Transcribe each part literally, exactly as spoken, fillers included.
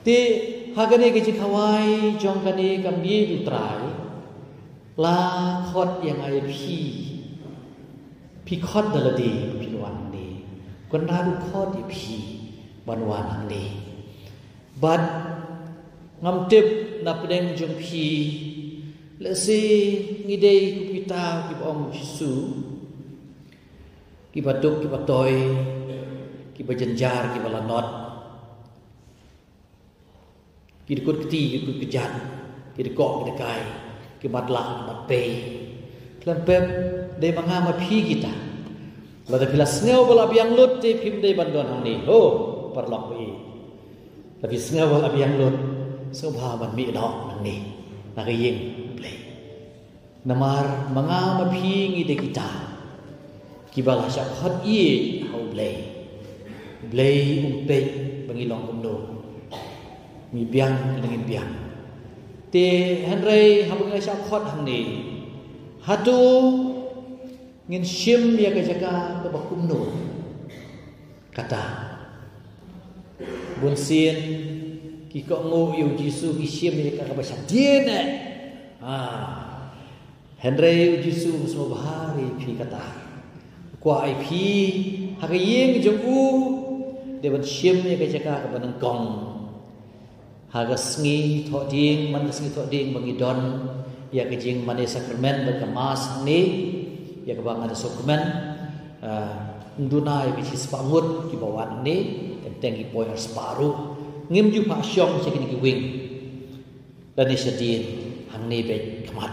Te ha kane ka jingkhawai jong kane ka miet u Trai, la khot ïa nga ïa phi. Phi khot da lade ba phin wan hangne. Kynrad u khot ïa phi ban wan hangne. Bad ngam tip na pdeng jong phi, lehse ngi dei kum kita kiba ong Jisu, kiba duk kiba toi, kiba jynjar kiba lanot, ki dkut kti ki dkut kjat, ki dkoh ki dkai, ki matlah ki matpei. Khlem pep dei ma nga ma phi kita. Lada phi la sngew ba la biang lut te phim dei ban don hangne. Ho, paralok ba ïeit. Lada phi sngew ba la biang lut, sngewbha ban mih noh nangne na ka ïing U Blei. Namar ma nga ma phi ngi dei kita kiba la shah khot ïa ha U Blei. U Blei um peit ba ngi long kumno, ngi biang ne ngim biang. Te hynrei haba ngi la shah khot hangne, hato ngin shim ïa ka jaka kaba kumno? Kata, bunsien ki kohnguh ïa u Jisu ki shim ïa ka kaba shadien eh. Ha. Hynrei u Jisu um sngewbha ïa phi kata. Kwah ïa phi ha ka ïing jong u, dei ban shim ïa ka jaka kaba nyngkong. Ha ka sngi thohdieng, man ka sngi thohdieng ba ngi don ïa ka jingmane sakramen bad ka Mass hangne, ïa kaba nga da sngewkmen, ah, ym duna ïa ka jingspah ngut kiba wan hangne, teng teng ki poi arspah ruh. Ngim ju phah shong sha kine ki wing. Lane shadien, hangne beit khmat.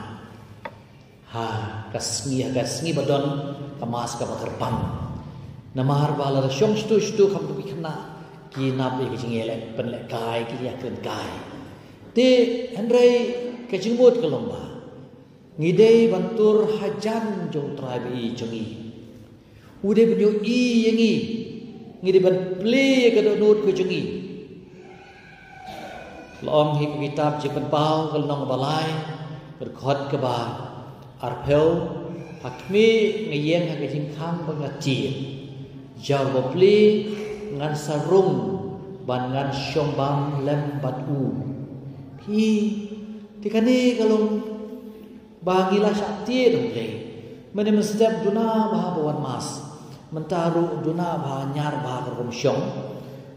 Ha ka sngi, ha ka sngi ba don ka Mass kaba kyrpang. Namar ba lada shong shatu shatu kham tu ki khynnah ki nap ïa ka jingïaleh pynlehkai, ki ïakren kai. Te hynrei ka jingmut ka long ba ngi dei ban tur hajan jong u Trai ba ïeit jong ngi. U dei ban ïohi ïa ngi. Ngi dei ban plie ïa ka dohnud ka jong ngi. La ong hi ka kitab Jingpynpaw ka lynnong ba lai, ka dkhot kaba arphew, ha khmih nga ïeng ha ka jingkhang ba nga tied. Jar ba plie ngan sa rung ban ngan shong bam lem bad u. Phi, te kane ka long ba ngi la shah tied ong lei. Mynne mynstep duna bha ba wan Mass. Mynta ruh duna bha, ñiar bha ka rukom shong.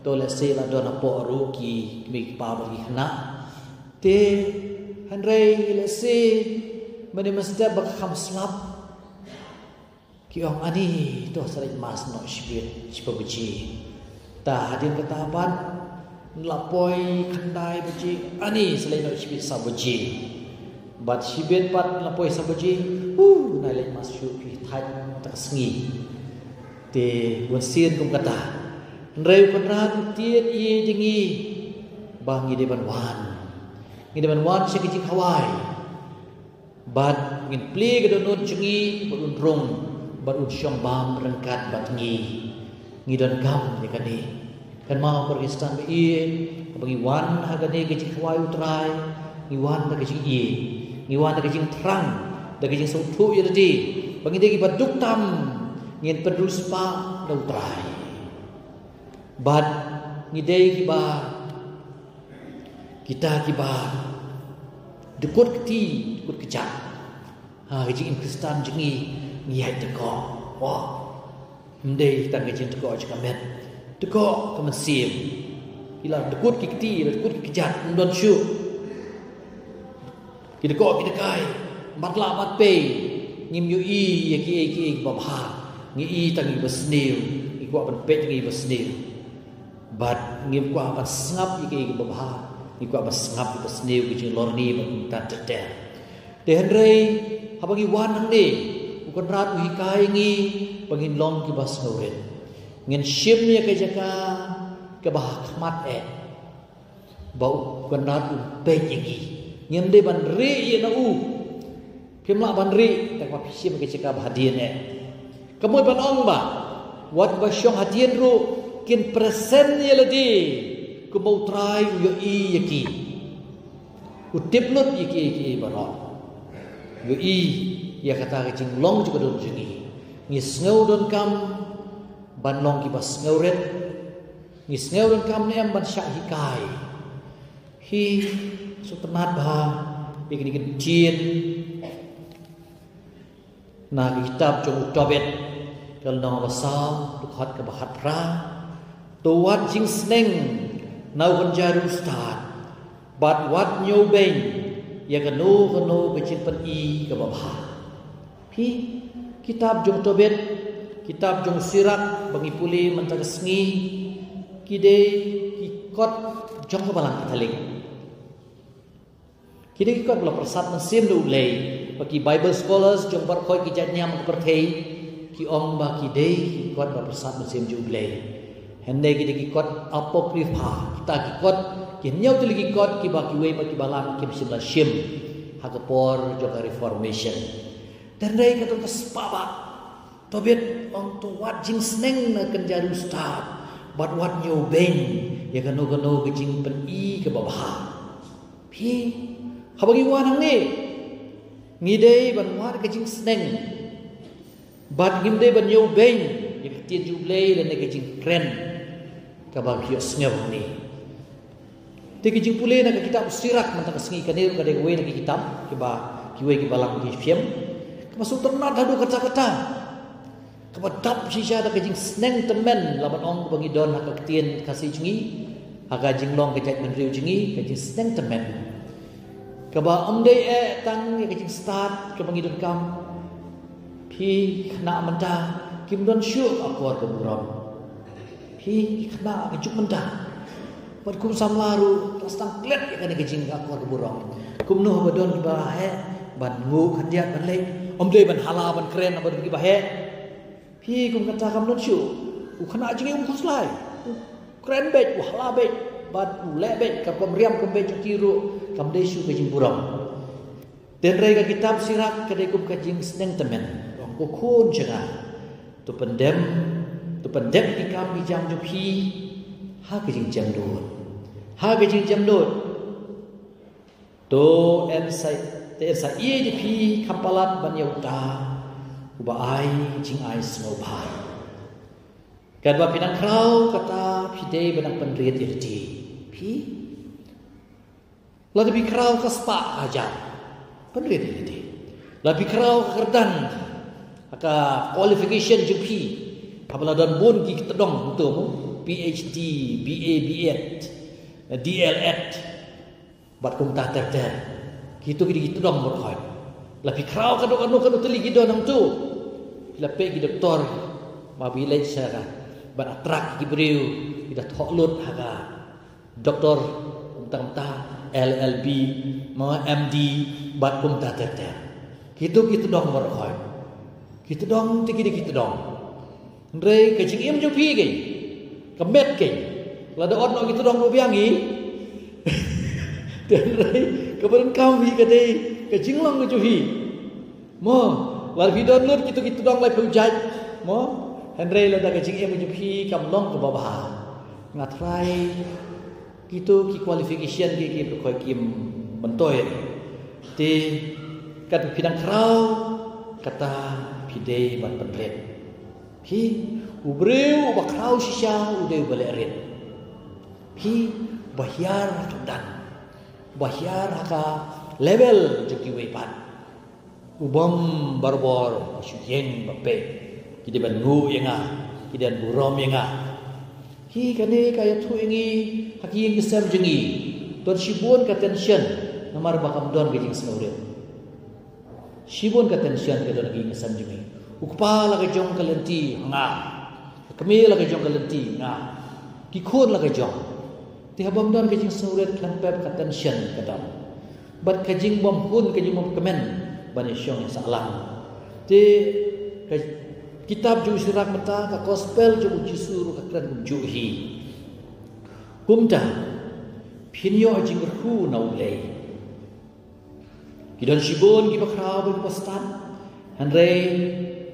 To lehse la don hapoh ruh ki kmie ki kpa bad ki khynnah. Te hynrei lehse mynne mynstep ba ka kham slap, ki ong ani to sa leit Mass noh shibit shiphew baje. Ta hadien kata pat la poi khyndai baje, ani sa leit noh shibit saw baje. Bad shibit pat la poi saw baje, uh, nai leit Mass shuh, phi thait ta ka sngi. Te bunsien kum kata, hynrei u Kynrad u tied ïa ngi ba ngi dei ban wan. Ngi dei ban wan sha ka jingkhawai. Bad ngin plie ka dohnud jong ngi bad un rung bad un shong bam ryngkat bad ngi. Ngi donkam ïa kane. Kynmaw para Khristan ba ïeit, haba ngi wan ha kane ka jingkhawai u Trai, ngi wan da ka jingïeit, ngi wan da ka jingthrang, da ka jingsngewthuh ïa lade ba ngi dei kiba duk tam, ngin pynriewspah da u Trai. Bad ngi dei kiba, kita kiba dkut kti, dkut kjat. Ha ka jingim Khristan jong ngi, ngi ïaid dkoh. Wah. Ym dei tang ka jingdkoh jong ka met, dkoh ka mynsiem. Ki la dkut ki kti, la dkut ki kjat, ym don shuh. Ki dkoh ki dkai, matlah matpei. Ngim ïohi ïa kiei kiei kiba bha. Ngi i tang ïa kiba sniew, ngi kwah ban peit ïa kiba sniew. Bad ngim kwah ban sngap ïa kiei kiba bha, ngi kwah ban sngap ïa kiba sniew, ki jinglorni bad kumta ter ter. Te hynrei haba ngi wan hangne, u Kynrad u hikai ngi ba ngin long kiba sngewrit. Ngin shim ïa ka jaka kaba ha khmat eh. Ba u Kynrad u peit ïa ngi. Ngim dei ban rieh ïa na u. Phim lah ban rieh, tang ba phi shim ka jaka ba hadien eh. Ka mut ban ong ba wat ba shong hadien ruh kin present ïa lade kumba u Trai u ïohi ïa ki. U tip lut ïa kiei kiei baroh. U ïohi ïa kata ka jinglong jong ka dohnud jong ngi. Ngi sngew donkam ban long kiba sngewrit. Ngi sngew donkam ne em ban shah hikai? Ki sngewtynnat bha ïa kine ki ktien na ka kitab jong u Tobit, ka lynnong ba saw, dkhot kaba khatphra. To wad jingsneng na u kynja riewstad, bad wat ñiewbeiñ ïa kano kano ka jingpyni kaba bha. Phi, kitab jong u Tobit, kitab jong u Sirak ba ngi pule mynta ka sngi, ki dei ki kot jong ka Balang Katholik. Ki dei ki kot ba la pyrsad mynsiem da U Blei, ba ki Bible scholars jong baroh ki jait niam ka pyrthei ki ong ba ki dei ki kot ba pyrsad mynsiem jong U Blei. Hynrei ki dei ki kot apocrypha, kita ki kot, ki hynñiew tylli ki kot kiba kiwei pat ki balang kim shym la shim ha ka por jong ka Reformation. Hynrei ka don ka spah ba Tobit ong to wad jingsneng na kynja riewstad, bad wat ñiewbeiñ ïa kano kano ka jingpyni kaba bha. Phi, haba ngi wan hangne, ngi dei ban wad ka jingsneng, bad ngim dei ban ñiewbeiñ ïa ka ktien jong U Blei lane ka jingkren kaba ki ïohsngew hangne. Te ka jingpule na ka kitab u Sirak mynta ka sngi, kane ruh ka dei kawei na ki kitab kiba kiwei ki balang ki shim, kaba sngewtynnat haduh katta katta, kaba dap shisha da ka jingsneng tymmen, lah ban ong kaba ngi don ha ka ktien Khasi jong ngi, ha ka jinglong ka jaitbynriew jong ngi, ka jingsneng tymmen, kaba ym dei eh tang ïa ka jingstad kaba ngi donkam. Phi, khynnah mynta kim don shuh ka akor ka burom. Phi, khynnah ka juk mynta, bad kum samla ruh la sdang klet ïa kane ka jing, ka akor ka burom. Kumno haba don kiba heh ban nguh khyndiat ban leit, ym dei ban hala ban kren haba don kiba heh. Phi, kum kata kam don shuh. U khynnah jong ngi um khuslai, u kren beit, u hala beit, bad u leh beit, ka kam riam kam beit jong ki ruh kam dei shuh ka jingburom. Hynrei ka kitab Sirak ka dei kum ka jingsneng tymmen. Ong, ko khun jong nga, to pyndem, to pyndem ki kam ki jam jong phi ha ka jingjemnud, ha ka jingjemnud. To yn sa, to yn sa ïeit ïa phi kham palat ban ïa uta uba ai jingai sngewbha. Katba phi nang khraw kata phi dei ban nang pynrit ïa lade. Phi, lada phi khraw ka spah hajar, pynrit ïa lade. Lada phi khraw ka kyrdan, ka qualification jong phi, haba la don bun ki tdong, to mo, PhD, BA, B.Ed, DL.Ed, bad kumta ter ter. Kito ki dei ki tdong baroh. Lada phi khraw kano kano kano tylli ki don hangto, phi la peit ki doktor, ma phi leit sha ka ban attract ki briew ki da thoh lut ha ka doktor, kumta kumta, LLB, ma MD, bad kumta ter ter. Kito ki tdong baroh. Ki tdong te ki dei ki tdong. Hynrei ka jingim jong phi keiñ, ka met keiñ, lada ot noh ki tdong ba biang hi. Te hynrei kaba donkam hi ka dei ka jinglong ka jong phi. Mo, lada phi don lut kito ki tdong laiphew jait, mo, hynrei lada ka jingim ka jong phi kam long kaba bha, nga tharai kito ki qualification ki, ki baroh kim myntoi. Te katba phi nang khraw kata phi dei ban pynrit. Phi, u briew uba khraw shisha u dei uba leh rit. Phi, uba hiar ha ka kyrdan, uba hiar ha ka level jong kiwei pat. U bym barabor shu ïeng ba peit, ki dei ban nguh ïa nga, ki dei ban burom ïa nga. Hi, kane ka ïathuh ïa ngi ha ki ïing ki sem jong ngi. Don shibun ka tension namar ba kam don ka jingsngewrit. Shibun ka tension ka don ha ki ïing ki sem jong ngi. U kpa la ka jong ka lynti ha nga, ka kmie la ka jong ka lynti ha nga, ki khun la ka jong. Te haba ym don ka jingsngewrit, khlem pep ka tension ka don, bad ka jingbymhun, ka jingbymkmen ban ïashong ïasahlang. Te ka kitab jong u Sirak mynta, ka gospel jong u Jisu ruh ka kren kumjuh hi. Kumta phin ïoh jingkyrkhu na U Blei. Ki don shibun kiba khraw bad kiba stad, hynrei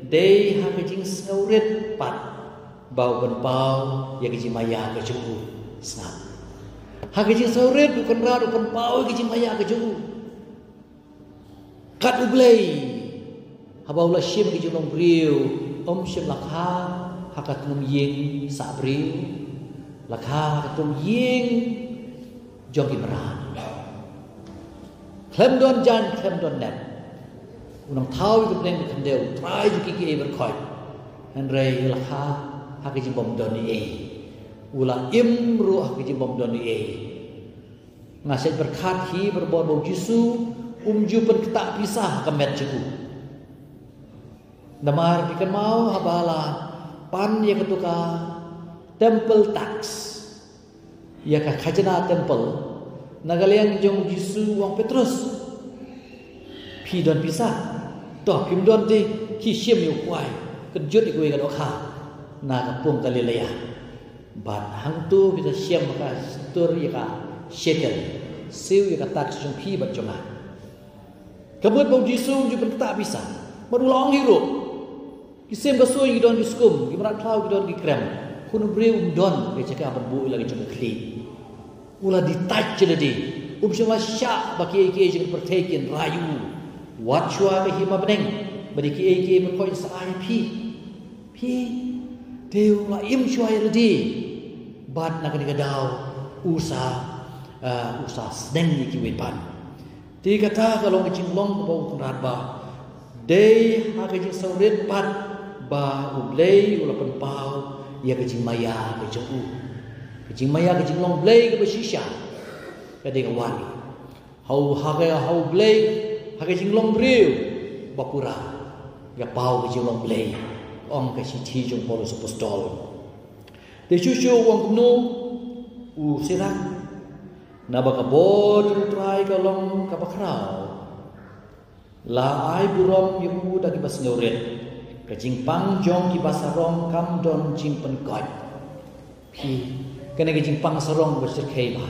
dei ha ka jingsngewrit pat ba u pynpaw ïa ka jingmaïa ka jong u. Sngap. Ha ka jingsngewrit u Kynrad u pynpaw ïa ka jingmaïa ka jong u. Kat U Blei, haba u la shim ka jinglong briew, um shym la kha ha ka tnum ïing sah briew, la kha ha ka tnum ïing jong ki mrad. Khlem don jaiñ, khlem don nep, u nang thaw ïa ka bneng ka khyndew, u trai jong ki kiei baroh khoit. Hynrei la kha ha ka jingbym don ei ei. U la im ruh ha ka jingbym don ei ei. Nga shait pyrkhat hi barabor ba u Jisu um ju pynktah pisa ha ka met jong u. Namar phi kynmaw haba la pan ïa katu ka temple tax, ïa ka khajna temple, na ka liang jong u Jisu u ong, Petros, phi don pisa? To phim don te khie shim ïa u kwai, kynjut ïa kawei ka dohkha na ka pung Galilea. Bad hangto phi sa shim ha ka stur ïa ka shekel, siew ïa ka tax jong phi bad jong nga. Ka mut ba u Jisu um ju pynktah pisa. Bad u la ong hi ruh, ki sim ka suiñ ki don ki skum, ki mrad khlaw ki don ki krem. Khun u briew um don ka jaka ban buh ïa la ka jong ka khlieh. U la dei tait sha lade. Um shym la shah ba kiei kiei jong ka pyrthei kin rai ïa u. Wat shuwa ka hima bneng, ba dei kiei kiei baroh khoit sa ai ïa phi. Phi, te u la im shuwa ïa lade. Bad na kane ka daw u sa, ah, u sa sneng ïa kiwei pat. Te kata ka long ka jinglong kaba u Kynrad ba dei ha ka jingsngewrit pat ba U Blei u la pynpaw ïa ka jingmaïa ka jong u. Ka jingmaïa, ka jinglong Blei kaba shisha ka dei ka wan ha u, ha ka, ha U Blei, ha ka jinglong briew ba pura ka paw ka jinglong Blei, ong ka shithi jong u Paulus Apostol. Te shuh shuh u ong kumno u Sirak? Naba ka bor jong U Trai ka long kaba khraw. La ai burom ïa u da kiba sngewrit. Ka jingpang jong kiba sarong kam don jingpynkoit. Phi, kane ka jingpang sarong ba shyrkhei ba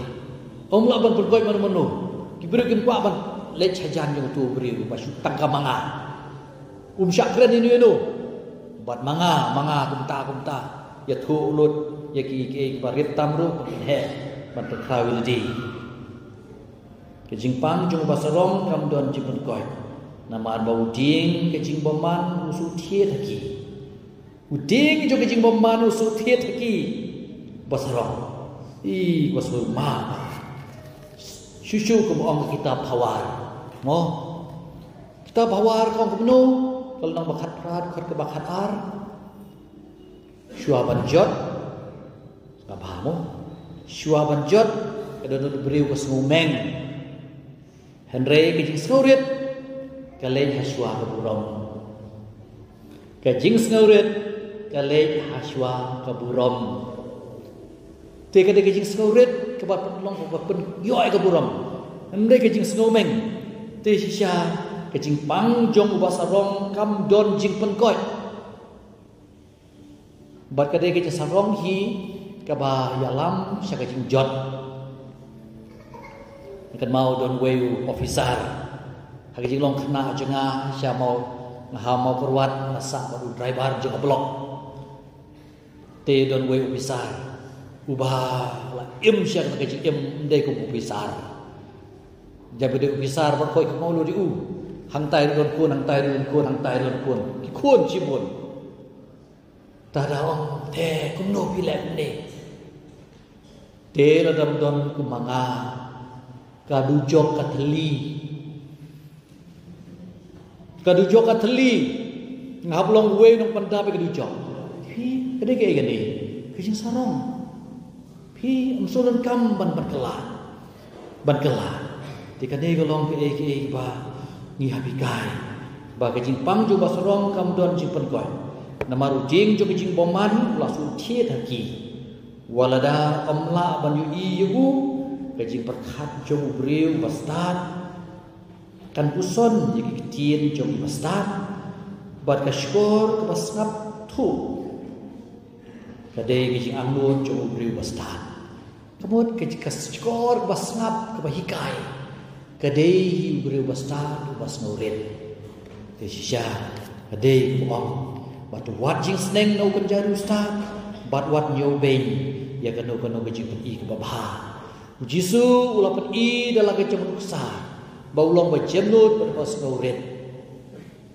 ym lah ban pynkoit mano mano. Ki briew kim kwah ban leit hajan jong uto u briew ba shu tang ka ma nga. Um shah kren ïano ïano. Bad ma nga, ma nga kumta kumta. Ïathuh lut ïa ki, ki, kiba rit tam ruh ban pynheh, ban pynkhraw ïa lade. Ka jingpang jong uba sarong kam don jingpynkoit. Namar ba u dieng ka jingbymman u shu thied ha ki. U dieng jong ka jingbymman u shu thied ha ki. Ba sarong. I, ba sarong ma. Shuh shuh kum ong ka kitab Hawar. Mo? Kitab Hawar ka ong kumno? Ka lynnong ba khatphra, dkhot kaba khatar. Shuwa ban jot, nga bha mo. Shuwa ban jot, ka don u briew ka sngewmeng. Hynrei ka jingsngewrit ka leit ha shuwa ka burom. Ka jingsngewrit ka leit ha shuwa ka burom. Te ka dei ka jingsngewrit kaba pynlong, kaba pynïoh ïa ka burom. Hynrei ka jingsngewmeng, te shisha ka jingpang jong uba sarong kam don jingpynkoit. Bad ka dei ka jingsarong hi kaba ïalam sha ka jingjot. Nga kynmaw don uwei u officer ha ka jinglong khynnah jong nga, sha Maw, nga ha Mawkyrwat, nga sah bad u driver jong ka block. Te don uwei u officer uba la im sha ka jingim, ym dei kum u officer. Jab dei u officer ba khoi ka mawlu di u. Hangtai ruh don khun, hangtai ruh don khun, hangtai ruh don khun. Ki khun shibun. Te da ong, te kumno phi leh kumne? Te lada ym don kum ma nga, ka dujok ka thylli. Ka dujok ka thylli. Nga hap long uwei u nongpyndap ïa ka dujok. Phi, ka dei kaei kane? Ka jingsarong. Phi, ym sngewdonkam ban, ban kylla. Ban kylla. Te kane ka long kaei kaei ba ngi hap hikai. Ba ka jingpang jong uba sarong kam don jingpynkoit. Namar u dieng jong ka jingbymman u la shu thied ha ki. Wat lada ym lah ban ïohi ïa u, ka jingpyrkhat jong u briew bastad kan puson ïa ki ktien jong ki bastad, bad ka shkor kaba sngap thuh ka dei ka jingangnud jong u briew bastad. Ka mut ka, ka shkor kaba sngap kaba hikai ka dei hi u briew bastad uba sngewrit. Te shisha ka dei kaba ong, bad wat jingsneng na u kynja riewstad, stad, bad wat ñiewbeiñ ïa kano kano ka jingpyni kaba bha. U Jisu u la pyni da la ka jong u nuksa ba u long ba jemnud bad ba sngewrit.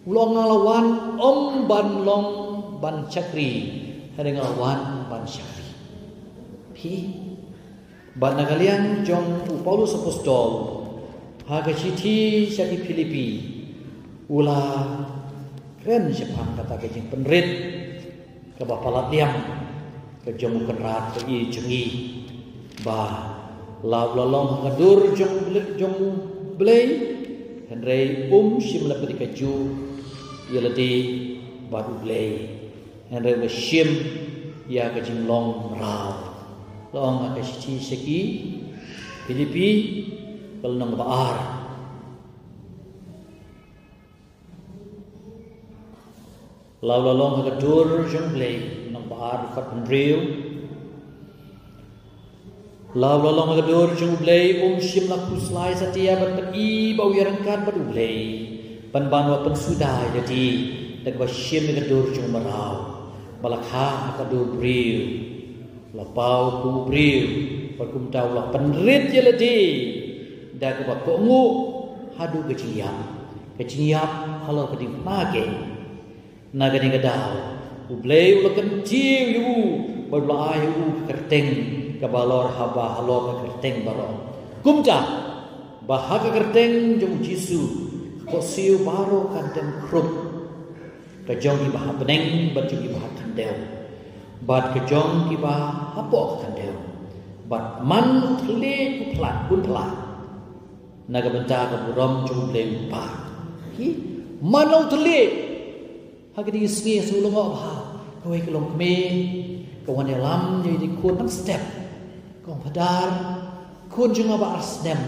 U la ong, nga la wan ym ban long ban shakri, hynrei nga la wan ban shakri. Phi, Bad na ka liang jong u Paulus Apostol, ha ka shithi sha ki Philippi, u la kren shaphang kata ka jingpynrit kaba palat liam ka jong u Kynrad ka i jong i, ba la u la long ha ka dur jong u Blei, jong u Blei, hynrei um shym la pyrkhat ïa lade bad u Blei, hynrei u la shim ïa ka jinglong mraw. La ong ha ka shithi sha ki Philippi, ka lynnong ba ar. La u la long ha ka dur jong u Blei, lynnong ba ar, dkhot hynriew. La u la long ha ka dur jong u Blei, um shym la khuslai satia ban pyni ba u ïaryngkat bad u Blei, ban ban wa pynsuda ïa lade da kaba shim ïa ka dur jong u mraw, ba la kha ha ka dur briew. La paw kum u briew, bad kumta u la pynrit ïa lade da kaba kohnguh haduh ka jingïap, ka jingïap halor ka diengphna keiñ. Na kane ka daw, u Blei u la kyntiew ïa u, bad u la ai ïa u ka kyrteng kaba halor haba halor ka kyrteng baroh. Kumta, ba ha ka kyrteng jong u Jisu, ka khohsiew baroh kan dem khrup, ka jong kiba ha bneng bad jong kiba ha khyndew, bad ka jong kiba hapoh ka khyndew, bad man u thylliej un pla, un pla na ka bynta ka burom jong u Blei u Kpa. Hi, man la u thylliej. Ha kine ki sngi sa u lyngngoh bha, kawei ka longkmie ka wan ïalam ïa i khun tang step. Ka ong, Phadar, khun jong nga ba ar snem,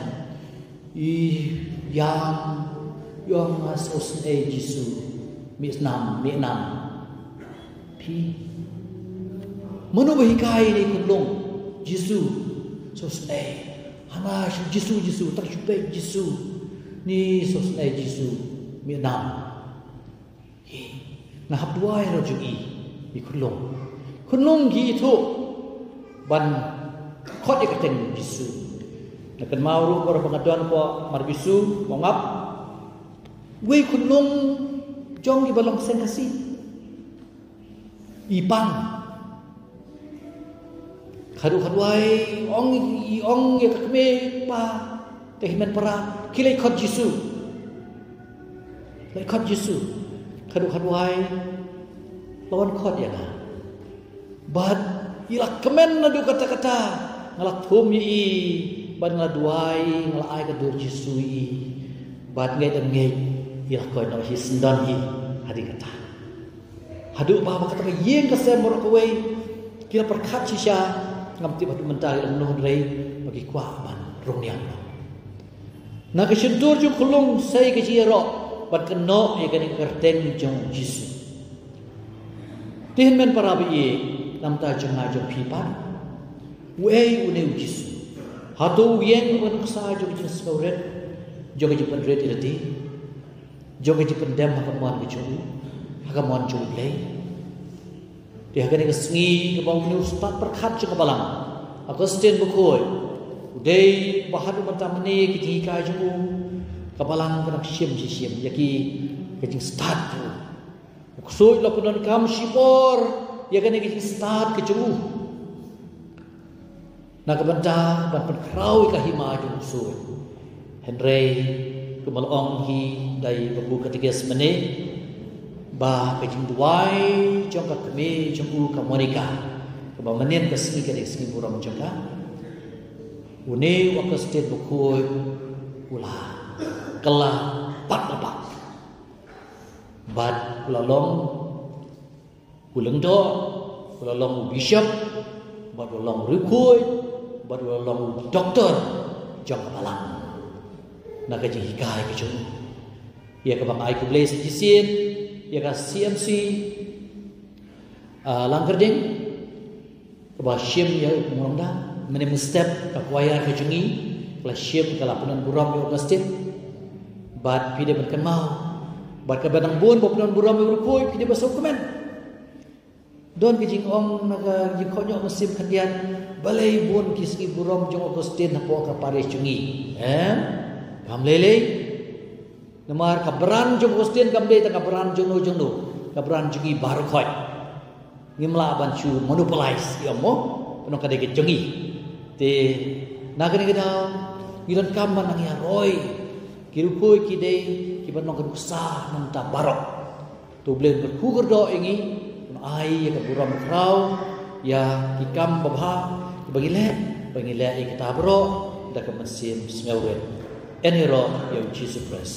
i ïam, i ong nga sngewsynei Jisu, mih nam, mih nam. Phi, mano ba hikai ïa i khunlung? Jisu, sngewsynei. Hana shu Jisu, Jisu, tang shu peit Jisu. Ni sngewsynei Jisu, mih nam. Hi, nga hap duwai halor jong i, i khunlung. Khunlung ki ithuh ban khot ïa ka kyrteng Jisu. Nga kynmaw ruh baroh ba nga don hapoh Marbisu, Mawngap, wei khunlung jong kiba long seng Khasi, i pang. Khadduh khadwai ong i, ong ïa ka kmie, pa, te hynmen para, khie leit khot Jisu. Leit khot Jisu. Khadduh khadwai la wan khot ïa nga. Bad i la kmen naduh katta katta, nga la thum ïa i, bad nga la duwai, nga la ai ka dur Jisu ïa i. Bad ngeit ym ngeit, i la koit noh hi, syndon hi hadien kata. Haduh ba, ba kata ka ïing ka sem baroh kawei ki la pyrkhat shisha, ngam tip haduh mynta ki la kumno, hynrei ba ki kwah ban rung niam. Na ka shyntur jong u khunlung sei ka jingïaroh ban kynnoh ïa kane ka kyrteng jong u Jisu. Te hynmen para ba ïeit, na ka bynta jong nga jong phi pat, uei une u Jisu? Hato u ïeng ban nuksa jong ka jingsngewrit, jong ka jingpynrit ïa lade, jong ka jingpyndem ha ka mon ka jong u, ha ka mon jong u Blei? Te ha kane ka sngi kaba une u stad pyrkhat jong ka balang, Augustine Bakhuid, u dei ba haduh mynta mynne ka jinghikai jong u, ka balang ka dang shim shi shim ïa ki, ka jingstad jong u. U ksuid u la pyndonkam shipor ïa kane ka jingstad ka jong u, na ka bynta ban pynkhraw ïa ka hima jong u ksuid. Hynrei kumba la ong hi da i babu katekis mynne, ba ka jingduwai jong ka kmie jong u ka Monica, kaba mynnin ka sngi ka dei ka sngi burom jong ka, une u Augustine Bakhuid u la kylla pat la pat. Bad u la long u lyngdoh, u la long u bishop, bad u la long u riewkhuid, bad u la long u doktor jong ka balang, na ka jinghikai ka jong u. Ïa kaba nga ai khublei sa shisien ïa ka C M C, ah, Langkyrding, kaba shim ïa u Pung Rongda, mynne mynstep ka choir ka jong ngi ka la shim, ka la pyndon burom ïa u Augustine. Bad phi dei ban kynmaw, bad kaba dang bun ba pyndon burom ïa u riewkhuid, phi dei ban sngewkmen. Don ka jingong na ka jingkohnguh mynsiem khyndiat, balei bun ki sngi burom jong u Augustine hapoh ka parish jong ngi? Em? Kam lei lei. Namar ka brand jong u Augustine kam dei tang ka brand jong no jong no, ka brand jong ngi baroh khoit. Ngim lah ban shu monopolize ïa mo, pynban ka dei ka jong ngi. Te na kane ka daw ngi donkam ban nang ïa roi ki riewkhuid ki dei kiba long ka nuksa nangta baroh. To Blei un kyrkhu kyrdoh ïa ngi, un ai ïa ka burom khraw ïa ki kam babha kiba ngi leh, ba ngi leh ïa kita baroh da ka mynsiem sngewrit. Ïa ngi roi ïa u Jisu Khrist.